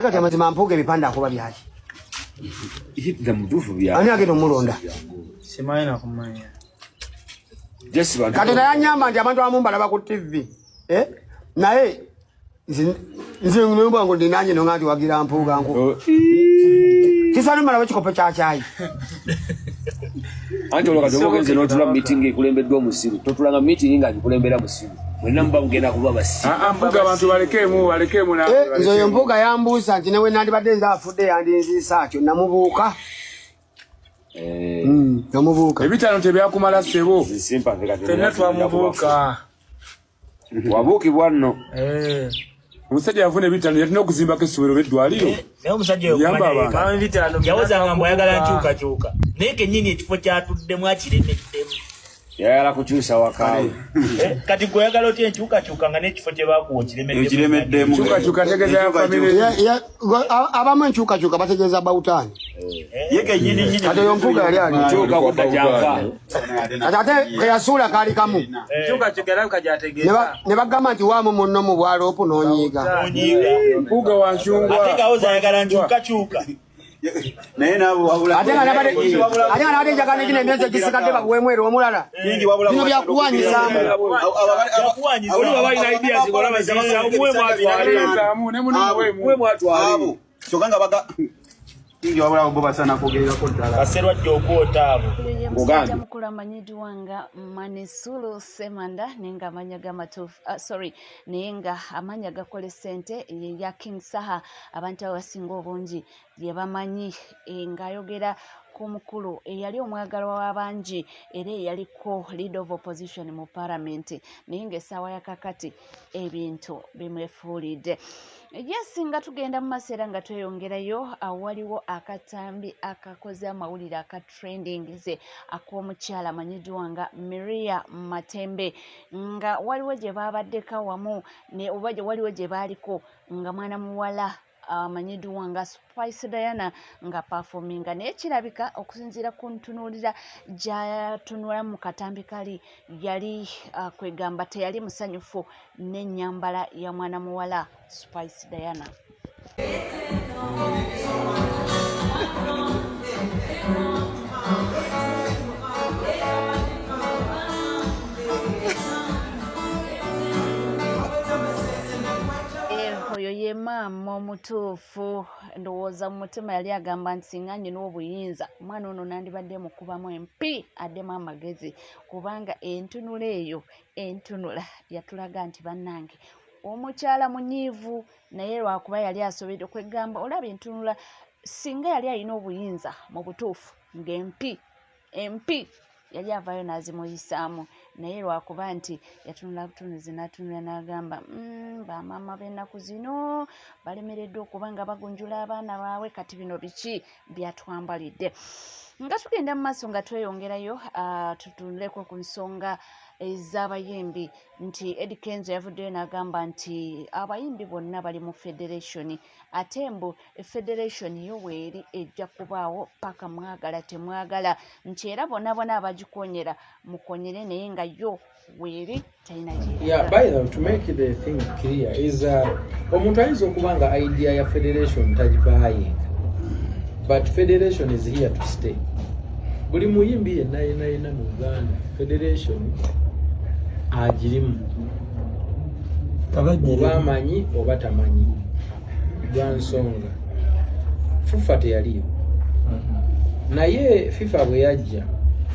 Kati amazima Mpuuga ebipande akuba byaki? Ani agenda omulonda? Simanyi nakumanya. Katonda yanyamba nti abantu abamu mbalaba ku TV. Eh? Naye nze nobwangu ndinanye nonga nti wagira Mpuuga nku. Oh. Kisana mbalaba ekikopo kya kyayi. Anti olwo kati oba ogenze n'otula mu meeting ekulembeddwa omusiru, totulanga meeting nga agikulembera musiru. Mwenna muba mugenda kuba basiru. Ah, ah, Mpuuga abantu balekeemu, balekeemu naawe, Eh, nze oyo balekeemu. Mpuuga yambuusa nti newe nandibadde nze afudde yandinziisa atyo namubuuka. Eh. Namubuuka. Ebitaano tebyakumala ssebo. Nze sympathy kati Ffenna twamubuuka. Wabuukibwa nno. Eh. Omusajja yafuna ebitaano yalina okuzimbako essomero oba eddwaliro. Eh, naye omusajja oyo Yamba kumanya abantu. yeka. Ebitaano Yawozanga mbu ayagala byakabuuka. nkyukakyuka naye kennyini ekifo kyatuddemu akiremeddemu. Yayagala kukyusa wakaawe. Eh, kati gwe oyagala otya enkyukakyuka nga n'ekifo kye bakuwa okiremeddemu? Okiremeddemu. Enkyukakyuka ategeeza ya famire. Abamu enkyukakyuka bategeeza bawutaani. Ye kennyini nnyini. Kati oyo Mpuuga yali ali. Kyuka kudda kyanka. Kati ate ke yasuula kaali kamu. Enkyukakyuka erabika gy'ategeeza. Ne bagamba nti waamu munno mu bwaloopu n'onyiiga. Onyiiga. Mpuuga wa nkyungwa. Ate ng'awoza ayagala nkyukakyuka. Naye naabo wabula. Ate nga nabadde ate nga nabadde njagala negino emyezi egisigadde baguweemu era omulala. Kingi wabula. Bino byakuwanyisaamu. Byakuwanyisa. Oli baba alina ideas ng'olaba ziyisaawo, muwe mwatwale. Zaamu, ne muno muweemu. Muwe mwatwale. Abo. Kyokka nga baga Kingi wabula bo basaana kwogererako ddala. Kaserwajja okwota abo. Oyo ye Ng'ogambye. musajja mukulu amanyiddwa nga Manisulu Semanda naye nga amannya g'amatuufu sorry naye nga amannya gakola essente ye ya King Saha abantu abasinga obungi lye bamanyi ng'ayogera ku mukulu eyali omwagalwa w'abangi era eyaliko leader of opposition mu palamenti naye ng'essaawa ya kakati ebintu bimwefuulidde. Yes, nga tugenda mu maaso era nga tweyongerayo, waliwo akatambi akakoze amawulire aka trending ze ak'omukyala amanyiddwa nga Miria Matembe nga waliwo gye baabaddeko awamu ne oba waliwo gye baaliko nga mwana muwala amanyiddwa nga Spice Diana nga performinga naye kirabika okusinziira ku ntunuulira gy'atunula mu katambi kali yali kwegamba teyali musanyufu n'ennyambala ya mwana muwala Spice Diana. Oyo ye maama omutuufu ndowooza mu mutima yali agamba nti singa nnina obuyinza omwana ono nandibadde mukubamu empi addemu amagezi kubanga entunula eyo entunula yatulaga nti bannange omukyala munyiivu naye lwakuba yali asobedde kwegamba olaba entunula singa yali alina obuyinza mu butuufu ng'empi empi yali avaayo n'azimuyisaamu naye lwakuba nti yatunula butunuzi n'atunula n'agamba bamaama b'ennaku zino balemereddwa okuba nga bagunjula abaana baabwe kati bino biki byatwambalidde. Nga tugenda mu maaso nga tweyongerayo tutunuleko ku nsonga ez'abayimbi nti Eddy Kenzo yavuddeyo n'agamba nti abayimbi bonna bali mu federation ate mbu federation yo weeri ejja kubaawo paka mwagala temwagala nti era bonna bonna abagikonyera mukonyere naye nga yo weeri talina gyeraga. Yeah, by the way, to make the thing clear is omuntu ayinza okuba nga idea ya federation tagibayinga, but federation is here to stay. Buli muyimbi yenna yenna yenna mu Uganda federation agirimu, oba amanyi oba tamanyi, lwa nsonga FUFA teyaliyo, naye FIFA bwe yajja,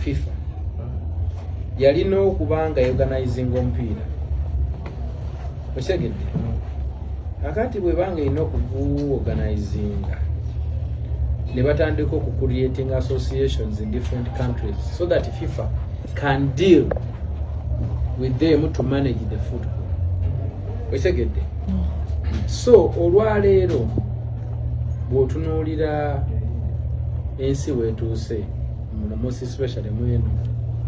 FIFA yalina okuba nga organizing omupiira, okitegedde? Kakati bwebanga erina okuguorganizinga ne batandika okucreating associations in different countries so that FIFA can deal with them to manage the football, okitegedde? So olwaleero bw'otunuulira ensi weetuuse, most especially mweno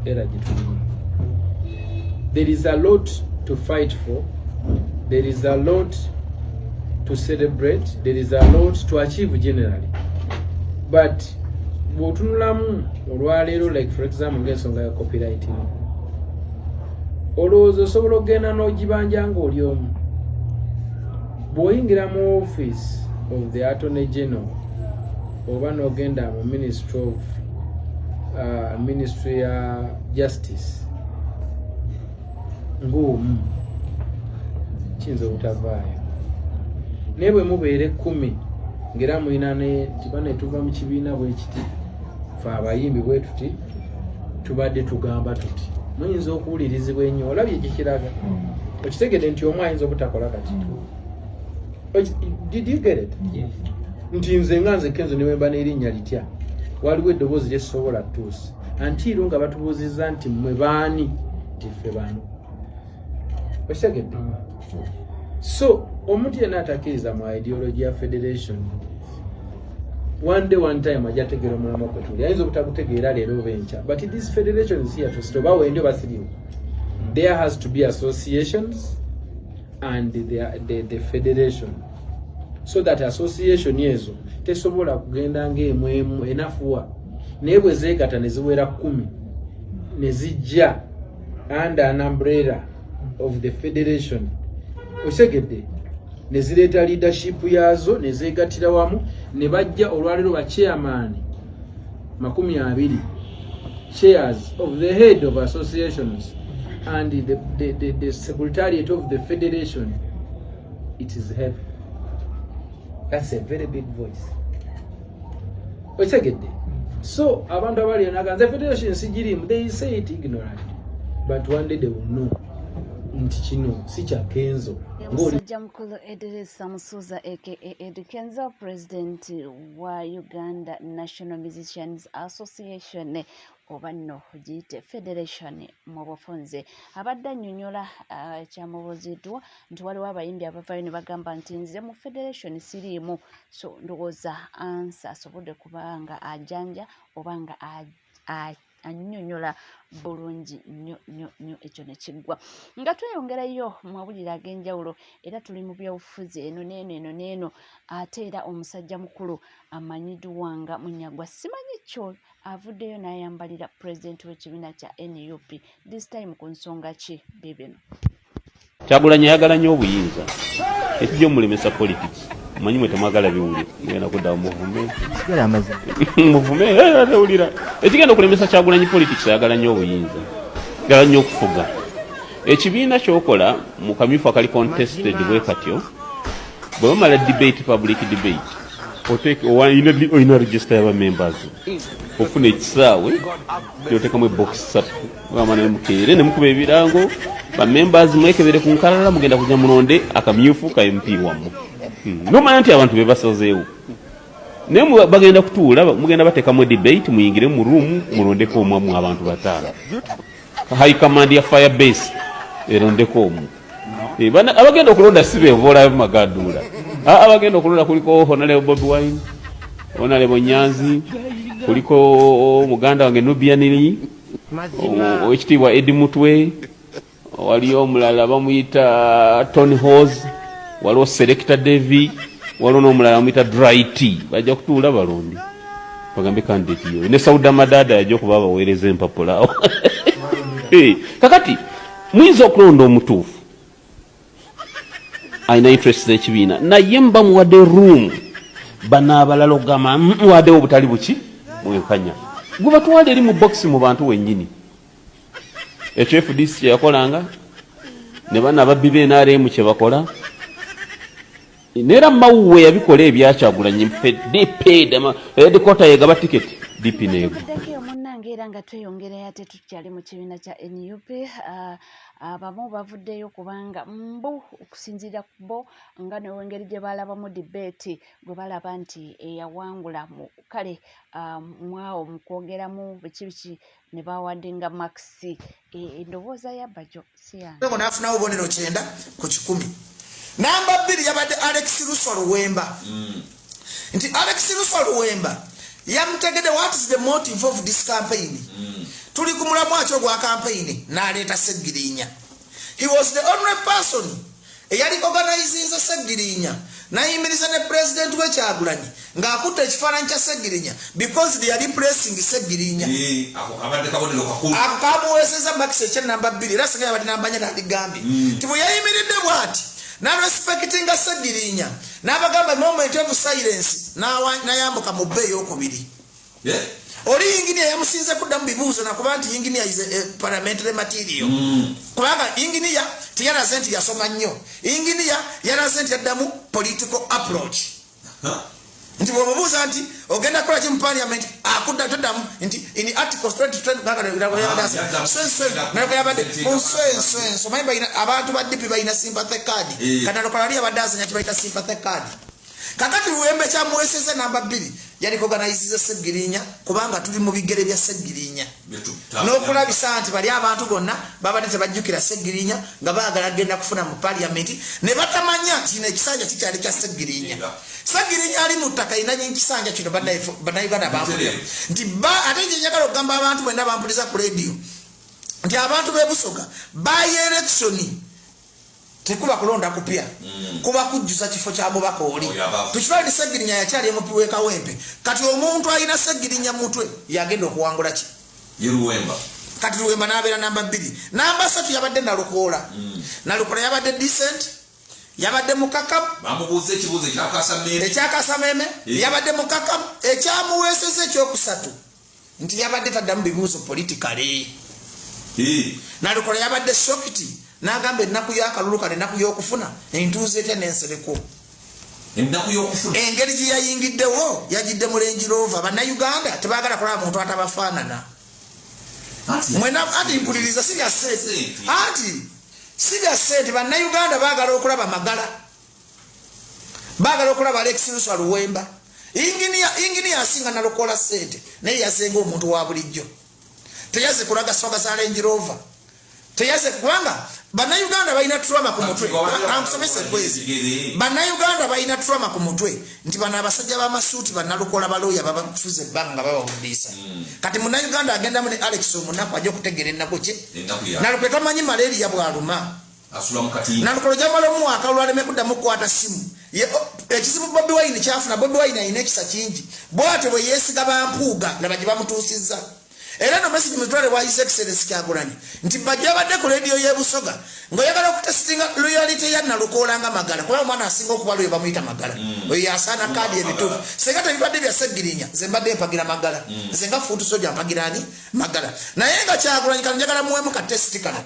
era gye tulimu, there is a lot to fight for, there is a lot to celebrate, there is a lot to achieve generally, but bw'otunulamu olwaleero, like for example ng'ensonga ya copyright, olowooza osobola okugenda n'ogibanja ng'oli omu bw'oyingira mu office of the Attorney General oba n'ogenda mu Ministry of Ministry ya Justice ng'omu kiyinza obutavaayo, naye bwe mubeera 10 ng'era mulina ne tiba ne tuva mu kibiina bwe kiti, fe abayimbi bwe tuti tubadde tugamba tuti, muyinza okuwulirizibwa ennyo. Olabye ekikiraga, okitegedde nti omu ayinza obutakola kati. Did you get it? Nti nze nga nze Kenzo, newemba n'erinnya litya, waliwo eddoboozi lyesobola tuusi antiiro nga batubuuzizza nti mmwe baani, nti ffe bano. Okitegedde? So omuntu yenna atakkiriza mu ideology ya federation, one day, one time ajja tegeera omulamwa kwe tuli. Ayinza obutagutegeera leero oba enkya, but this federation is here to stay. Oba wendi oba siriwo, there has to be associations and the federation, so that association ezo tesobola kugenda ng'emu emu enafuwa, naye bwe zeegatta ne ziwera 10 ne zijja under an umbrella of the federation, okitegedde, ne zireeta leadership yaazo ne zeegattira wamu ne bajja olwaleero ba chairman 20, chairs of the head of associations and the secretariat of the federation. It is heavy. That's a very big voice, okitegedde? So abantu abali enaga nze federation sigirimu, they say it ignorant, but one day they will know nti kino si kya Kenzo. Musajja mukulu Edrisa Musuuza aka Eddy Kenzo, president wa Uganda National Musicians Association, oba nno giyite federation mu bufunze, abadde annyonnyola ekyamubuuziddwa nti waliwo abayimbi abavaayo ne bagamba nti nze mu federation siriimu. So ndowooza ansa asobodde kuba nga ajanja oba nga annyonnyola bulungi nnyo nnyo nnyo, ekyo ne kiggwa. Nga tweyongerayo mu mawulire ag'enjawulo, era tuli mu byobufuzi eno n'eno eno n'eno. Ate era omusajja mukulu amanyiddwa nga Munyagwa, simanyi kyo, avuddeyo n'ayambalira pulezidenti w'ekibiina kya NUP, this time ku nsonga ki? Bibino. Kyagulanyi ayagala nnyo obuyinza, ekijja omulemesa politics. Omanyi mwe temwagala biwulira, mugenda kuddawo muvume muvume, tewulira. Ekigenda okulemesa Kyagulanyi politics, ayagala nnyo obuyinza, ayagala nnyo okufuga ekibiina. Kyokola mu kamyufu akali contested bwe katyo, bwe bamala debate, public debate, olina register y'aba members, ofuna ekisaawe kyotekamu ebox 3, gamba nemukeere nemukuba ebirango, bamembers mwekebere ku nkalala, mugenda kujja mulonde akamyufu ka MP wammwe. Nomanya nti abantu bebasazeewo, naye bagenda kutuula, mugenda batekamu debate, muyingire mu room mulondeko omwamu abantu bataano, high command ya fire base erondeko omu. Abagenda okulonda si bevola magaduula. Abagenda okulonda kuliko Honorable Bobi Wine, Honorable Nyanzi, kuliko muganda wange Nubian Li, owekitiibwa Eddie Mutwe, waliyo omulala bamuyita Tony Hos, waliwo Selector Davy, waliwo n'omulala bamuyita Dry T. Bajja kutuula balondi bagambe candidate yoyo, ne Sauda Madada yajja okuba abaweereza empapula awo. Kakati muyinza okulonda omutuufu alina interest z'ekibiina, naye muba muwadde room bano abalala okugamba, waddewo obutali buki mwenkanya, gwe batwala eri mu box mu bantu wennyini." Ekyo FDC kyeyakolanga ne bano ababbi ba NRM kye bakola, neera Mawuwe yabikola ebyakyagulanyi. Ffe DP headquarter yegaba tiketi, DP neegwa. Tuddeko munnange, era nga tweyongerayo, ate tukyali mu kibiina kya NUP. Abamu bavuddeyo kubanga mbu okusinziira ku bo nga newengeri gye balabamu debate, gwe balaba nti eyawangula mu kale mwawo mu kwogeramu biki biki ne bawadde nga marks, endowooza ya Bajo si yange. Ngo n'afunawo obubonero 90. Namba 2 yabadde Alex Luswa Luwemba, nti Alex Luswa Luwemba yamutegedde what is the motive of this campaign, tuli ku mulamwa ki ogwa campaign, n'aleeta Seggirinya. He was the only person eyali organizinze Seggirinya, nayimiriza ne president wekyagulanyi ng'akutte ekifaananyi kya Seggirinya because they are replacing Seggirinya. Ako kabadde kabonero kakulu. Ako kamuweeseza marks ekyenamba 2, era singa yabadde namba 4 nandigambye nti bwe yayimiridde bw'ati. Narespectinga Segirinya n'abagamba moment of silence, n'ayambuka mu bbe eyokubiri. Oli yinginiya yamusinze kuddamu bibuuzo, nakuba nti yinginiya is a parliamentary material, kubanga yinginiya teyalaze nti yasoma nnyo. Yinginiya yalaze nti yaddamu political approach, nti bwomubuuza nti ogenda kukola ki mu parliament, akudda toddamu nti in article 20 yabadde munswenso. Manyi balina abantu ba DP balina sympathy card. Kati Nalukoola ali yabadde azanya kibayita sympathy card. Kakati Luwembe kyamuweseza namba 2 yalikoganaiziza Segirinya, kubanga tuli mu bigere bya Segirinya n'okulabisa nti bali abantu bonna babadde tebajjukira Segirinya nga baagala genda kufuna mu parliament, ne batamanya kino ekisanja kikyali kya Segirinya. Segirinya ali mu ttaka inanyi ekisanja kino. Bannayuganda bampulira nti ate nje njagala okugamba abantu bwenna bampuliza ku radio nti abantu b'e Busoga by election tekuba kulonda kupya, kuba kujjuza kifo kya mubaka oli. Tukitwale nti Segirinya yakyali MP w'e Kawempe. Kati omuntu alina Segirinya mutwe yagenda okuwangula ki? Ye Luwemba. Kati Luwemba n'abeera namba 2. Namba 3 yabadde Nalukoola. Nalukoola yabadde decent, yabadde mukakamu. Bamubuuza ekibuuzo ekyakasameme. Ekyakasameme. Yabadde mukakamu. Ekyamuweeseza ekyokusatu nti yabadde taddamu bibuuzo politically. Nalukoola yabadde shocked n'agamba ennaku y'akalulu kano, ennaku y'okufuna entuuza etya n'ensereko. Ennaku y'okufuna. Engeri gye yayingiddewo, yagidde mu Range Rover. Bannayuganda tebaagala kulaba muntu atabafaanana. Mwena anti mpuliriza, si bya ssente, anti si bya ssente. Bannayuganda baagala okulaba Magala, baagala okulaba Alex Luswa Luwemba. Inginiya asinga Nalukola ssente, naye yasenga omuntu wa bulijjo. Teyaze kulaga swaga za Range Rover, teyaze, kubanga Bannayuganda balina trauma ku mutwe. Kankusomesa ekwezi, Bannayuganda balina trauma ku mutwe nti bano abasajja b'amasuuti bannalukola balooya babafuza ebbanga nga babawuddiisa. Kati Munnayuganda agendamu ne Alex omunaku ajja okutegeera ennaku ki. Nalukwe tamanyi malaria bw'aluma. Nalukolo jamala omuwa akalulu aleme kuddamu kukwata simu. Ekizibu Bobi Wine kyafuna, Bobi Wine alina ekisa kingi bwatyo bwe yeesiga bampuuga, laba gye bamutuusizza. Era no message mutwale wa His Excellence Kyagulanyi nti bajja badde ku radio y'e Busoga ng'oyagala okutestinga loyalty ya Nalukoola nga Magala, kuba omwana asinga okuba loyo bamuyita Magala. Oyo yasaana kaadi ebituufu. Senga tebibadde bya Segirinya, nze mbadde mpagira Magala. Nze nga foot soldier mpagira ani? Magala. Naye nga Kyagulanyi kano njagala muwemu ka test kano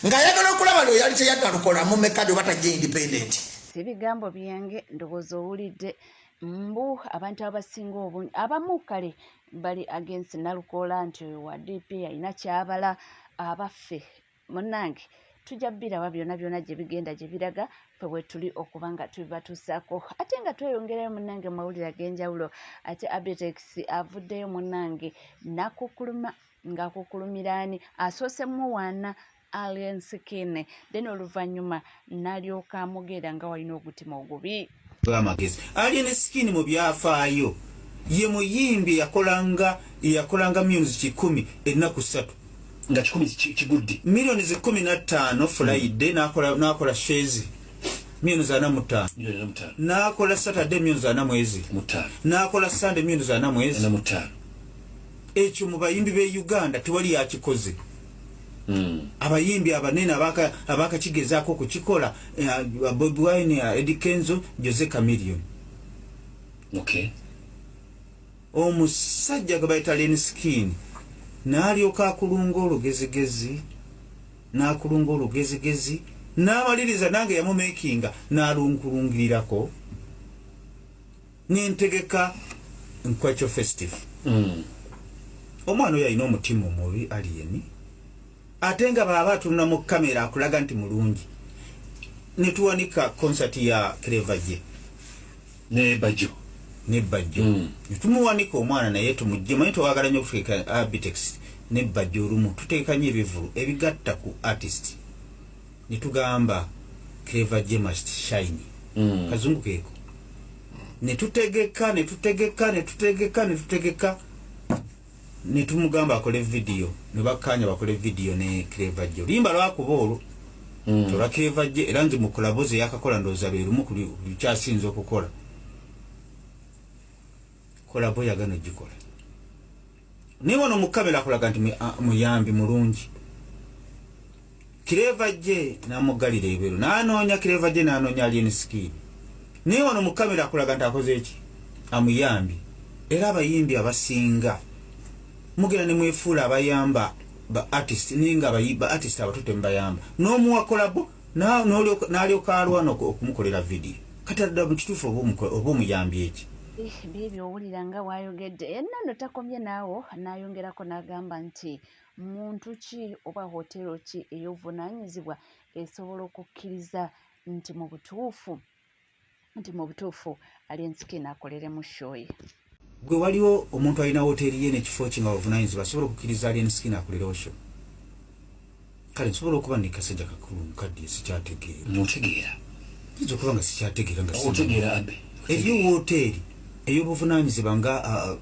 ng'ayagala okulaba loyalty ya Nalukoola mumme kaadi oba tajja independent. Si bigambo byange, ndowooza owulidde mbu abantu abasinga obungi abamu kale bali against Nalukoola nti oyo wa DP alina kyabala. Abaffe munnange, tujja biraba byonna byonna gye bigenda gye biraga, ffe bwe tuli okuba nga tubibatuusaako. Ate nga tweyongerayo munnange mu mawulire ag'enjawulo, ate Abitex avuddeyo munnange n'akukkuluma ng'akukkulumira ani asoose muwaana Alien Skin, then oluvannyuma n'alyoka amugera nga walina ogutima ogubi. Amagezi. Alien Skin mu byafaayo ye muyimbi yakolanga millions 100 ennaku 3. Nga 100 kigudde. Millions 15 Friday, n'akola shows millions 45. Millioni 45. N'akola Saturday millions 40 mwezi. Mu ttaano. N'akola Sunday millions 40 mwezi. 45. Ekyo mu bayimbi b'e Uganda tewali yakikoze. Abayimbi abanene abakakigezaako okukikola, Bobi Wine, Eddy Kenzo, Jose Chameleone. Omusajja gwe bayita Alien Skin n'alyoka akulunga olugezigezi, n'akulunga olugezigezi n'amaliriza nange yamumekinga n'alunkulungirirako nentegeka Nkwekyo Festival. Omwana oyo alina omutima omubi, Alien, ate nga bw'aba atunula mu kamera akulaga nti mulungi. Netuwanika concert ya Clever J ne Bajjo. Ne Bajjo. Netumuwanika omwana, naye tumugje manyi twagala nnyo okuteeka Abitex ne Bajjo. Olumu tuteeka nnyo ebivulu ebigatta ku artist, netugamba Clever J must shine. Kazungu keeko. Netutegeka, netutegeka, netutegeka, netutegeka, netumugamba akole video, ne bakkaanya bakole video ne Clever J. Oluyimba lwakuba olwo olwa Clever J, era nze mu collabo yakakola ndowooza lwe lumu ku lukyasinza okukola collabo yagano gikola. Naye wano mu kamera akulaga nti muyambi mulungi. Clever J n'amuggalira ebweru, n'anoonya Clever J, n'anoonya Alien Skin, naye wano mu kamera akulaga nti akoze eki, amuyambye. Era abayimbi abasinga mugenda ne mwefuula abayamba ba artist, naye nga ba artist abato temubayamba, n'omuwa collabo n'alyoka alwana okumukolera vidiyo. Kati ddala mu kituufu oba omuyambye eki? Biibyo owulira nga bw'ayogedde. Enna nno takomye naawo, n'ayongerako n'agamba nti muntu ki oba hotero ki ey'obuvunaanyizibwa esobola okukkiriza nti mu butuufu Alien Skin akoleremu show ye. Gwe waliwo omuntu alina woteeri ye n'ekifo kye nga bavunaanyizibwa asobola okukkiriza Alien Skin akolerewo show? Kale nsobola okuba ne kasajja kakulu mukadde sikyategeera. Otegeera. Yinza okuba nga sikyategeera nga otegeera Abe. Eriyo woteeri ey'obuvunaanyizibwa nga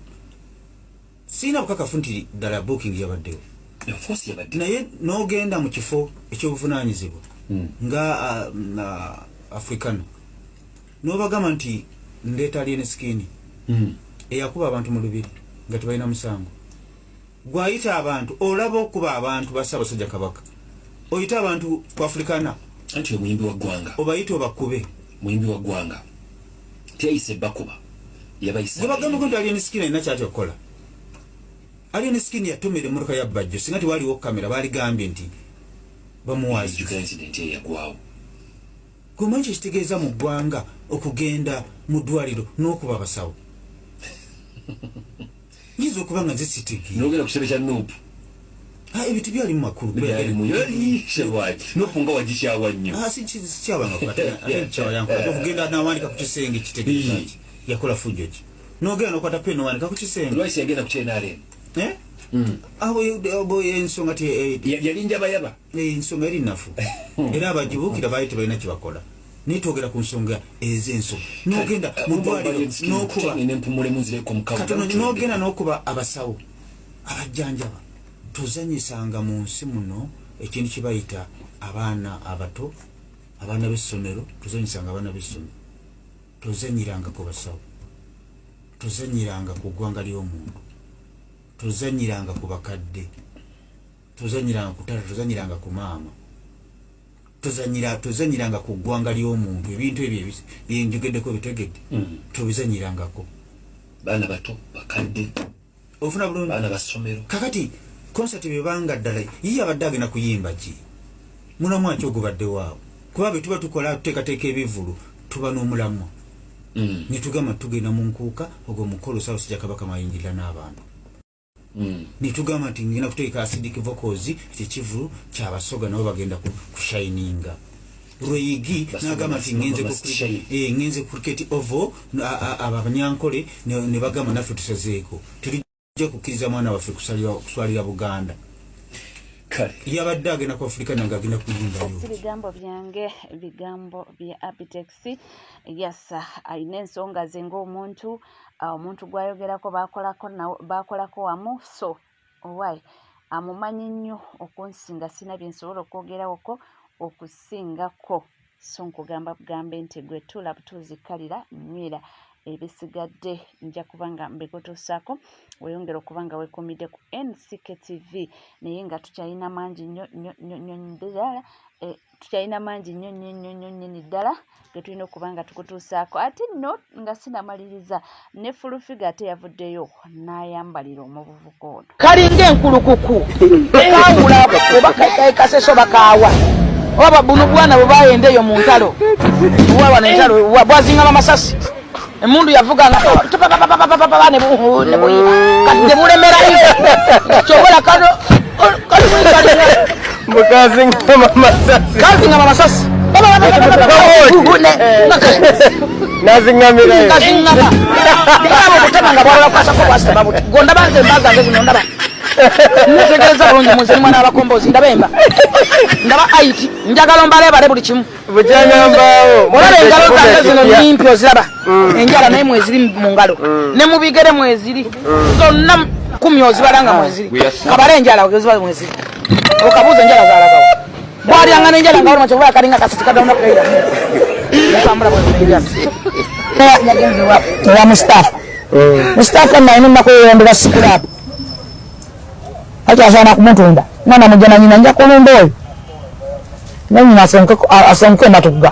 sirina bukakafu nti ddala booking yabaddewo, naye n'ogenda mu kifo ekyobuvunaanyizibwa nga Africana n'obagamba nti ndeeta Alien Skin eyakuba abantu mu lubiri nga tebalina musango. Gwayita abantu, olaba okuba abantu ba Ssaabasajja Kabaka, oyita abantu ku Africana anti omuyimbi wa ggwanga obayita obakube. Muyimbi wa ggwanga teyayise bakuba, yabayise. Gwe bagambako nti Alien Skin alina kyatya okukola. Alien Skin yatomera emmotoka ya Bajjo, singa tewaliwo kamera baaligambye nti bamuwazi. Jjukira incident eyo yagwawo. Gwe omanyi kyekitegeeza mu ggwanga okugenda mu ddwaliro n'okuba abasawo? Nyinza okuba nga nze sitegeera. N'ogenda ku kitebe kya Nuupu. Ebintu byalimu makulu. Nuupu nga wagikyawa nnyo. Sikyabanga ate nkyawa yankola. Okugenda n'awanika ku kisenge kitegeeza ki? Yakola fujjo ki? N'ogenda n'okwata peni n'owanika ku kisenge. Lwaki yagenda ku KNRM? Awo ensonga ti yali njabayaba. Ensonga eri nnafu. Era abagibuukira baali tebalina kye bakola. Naye twogera ku nsonga ez'ensonga. N'ogenda mu ddwaliro n'okuba katono, n'ogenda n'okuba abasawo abajjanjaba. Tozanyisanga mu nsi muno ekintu kye bayita abaana abato, abaana b'essomero. Tozanyisanga abaana b'essomero, tozanyiranga ku basawo, tozanyiranga ku ggwanga ly'omuntu, tozanyiranga ku bakadde, tozanyiranga ku taata, tozanyiranga ku maama, tozanyiranga ku ggwanga ly'omuntu. Ebintu ebyo byenjogeddeko bitegedde, tobizanyirangako. Baana bato, bakadde, ofuna bulungi, baana basomero. Kakati concert bebanga ddala ye abadde agenda kuyimba ki? Mulamwa ki ogubaddewo awo? Kuba bwe tuba tukola tuteekateeka ebivvulu tuba n'omulamwa, ne tugamba tugenda mu nkuuka, ogwo mukolo Ssaabasajja Kabaka mwayingirira n'abantu, ne tugamba nti ngenda kuteeka acidic vocals, ekyo kivvulu kyabasoga nabo bagenda kushininga. Lweyigi n'agamba nti ngenze ku cricket oval, abanyankole ne bagamba naffe tusazeeko, tetujja kukkiriza mwana waffe kuswalira Buganda. Yabadde agenda ku Afrika nange agenda kuyimbayo. Si bigambo byange, bigambo bya Abitex. Yasa alina ensonga ze ng'omuntu, omuntu gw'ayogerako bakolako wamu, so owai amumanyi nnyo okunsinga, sina bye nsobola okwogerawoko okusingako. So nkugamba bugambe nti gwe tuula butuuzi, kkalira nywera, ebisigadde nja kuba nga mbikutuusaako. Weeyongere okuba nga weekuumidde ku NCK TV, naye nga tukyalina mangi nnyo nnyo nnyo nnyo ddala, tukyalina mangi nnyo nnyo nnyo nnyo nnyini ddala ge tulina okuba nga tukutuusaako. Ate nno nga sinamaliriza, ne Full Figure ate yavuddeyo n'ayambalira omuvubuka ono. Kalinga enkulukuku kawula oba kaseso bakaawa oba buno bwana bwe bayenda eyo mu ntalo, wano entalo bwazingama masasi, emundu yavuganga kati temulemerayo kyobola kano kazingama masasi nazingamira obutema nga bwalala kwasako bwasitama buti gondaba nze emba zange zino ndaba netegereza bulungi munze ni mwana abakombozi ndaba emba ndaba aiti njagala ombalebale buli kimu olaba engalo zange zino nyimpi oziraba enjala naye mweziri mu ngalo ne mu bigere mweziri zonna 10 ozibala nga mweziri kabale enjala oziba mweziri okabuuza enjala zalagawa bwalyanga n'enjala nga oluma kyoba kalinga kasiti kaddamu nakugaira mutambula bwenjala yagenze ewa Mustafa. Mustafa nalina ennaku eyondera sikulapu akyasaana kumutunda mwana mujja na nyina nja kulumba oyo. Nanyina asenguke ematugga.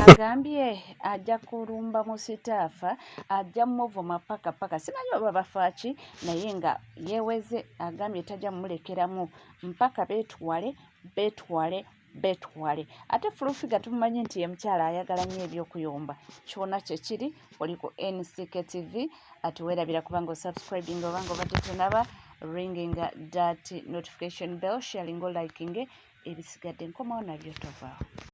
Agambye ajja kulumba musitaafa, ajja muvuma paka paka, simanyi oba bafaaki, naye nga yeeweze, agambye tajja mumulekeramu mpaka beetwale, beetwale, beetwale. Ate Full Figure tumumanyi nti ye mukyala ayagala nnyo ebyokuyomba. Kyona kyekiri, oli ku NCK TV, ate weerabira kubanga osubscribing obanga obadde tonaba, ringing that notification bell, sharing, liking, ebisigadde nkomawo nabyo, tovaawo.